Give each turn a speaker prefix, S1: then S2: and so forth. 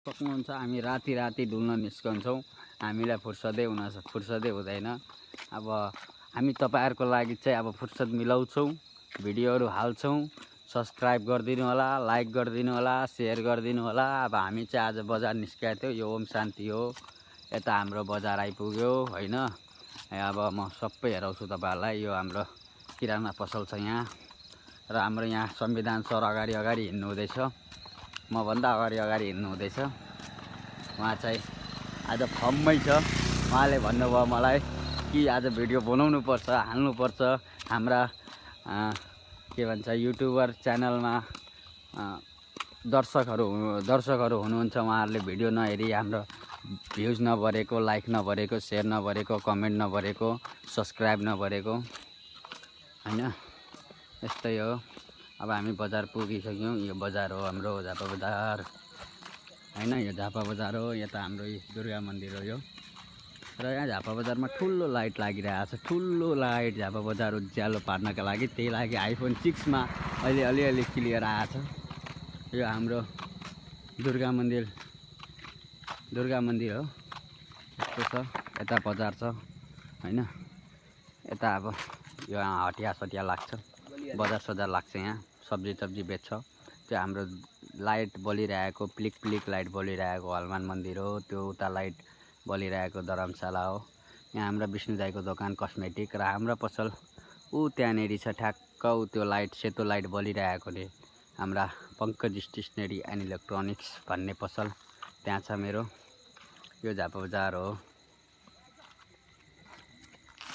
S1: सक्नुहुन्छ। हामी राति डुल्न निस्कन्छौँ। हामीलाई फुर्सदै हुँदैन। अब हामी तपाईहरुको लागि चाहिँ अब फुर्सद मिलाउँछौँ, भिडियोहरू हाल्छौँ। सब्स्क्राइब गरिदिनु होला, लाइक गरिदिनु होला, शेयर गरिदिनु होला। अब हामी चाहिँ आज बजार निस्केको थियो। यो ओम शान्ति हो। यता हाम्रो बजार आइपुग्यो हैन। अब म सबै हेराउँछु तपाईहरुलाई। यो हाम्रो किराना पसल छ यहाँ र हाम्रो यहाँ संविधान सर अगाडि हिँड्नु हुँदैछ। म भन्दा अगाडि हिँड्नु हुँदैछ। उहाँ चाहिँ आज फर्ममै छ। उहाँले भन्नुभयो मलाई कि आज भिडियो बनाउनु पर्छ, हाल्नु पर्छ। हाम्रा के भन्छ युट्युबर च्यानलमा दर्शकहरू हुनुहुन्छ। उहाँहरूले भिडियो नहेरी हाम्रो भ्युज नबढेको, लाइक नबढेको, शेयर नबढेको, कमेन्ट नबढेको, सब्स्क्राइब नबढेको हैन। यस्तै हो। अब हामी बजार पुगिसक्यौँ। यो बजार हो हाम्रो झापा बजार हैन। यो झापा बजार हो। यता हाम्रो दुर्गा मन्दिर हो यो। र यहाँ झापा बजारमा ठुलो लाइट लागिरहेको छ। ठुलो लाइट झापा बजार उज्यालो पार्नका लागि। त्यही लागि आइफोन 6 मा अहिले अलिअलि क्लियर आएको छ। यो हाम्रो दुर्गा मन्दिर हो। यस्तो छ। यता बजार छ हैन। यता अब यो हटिया लाग्छ। बजार लाग्छ। यहाँ सब्जी बेच्छ। त्यो हाम्रो लाइट बलिरहेको प्लिक लाइट बलिरहेको हनुमान मन्दिर हो। त्यो उता लाइट बलिरहेको धर्मशाला हो। यहाँ हाम्रो विष्णु दाइको दोकान कस्मेटिक र हाम्रो पसल ऊ त्यहाँनेरि छ ठ्याक्क। ऊ त्यो लाइट सेतो लाइट बलिरहेकोले हाम्रा पंकज स्टेसनरी एन्ड इलेक्ट्रोनिक्स भन्ने पसल त्यहाँ छ मेरो। यो झापा बजार हो।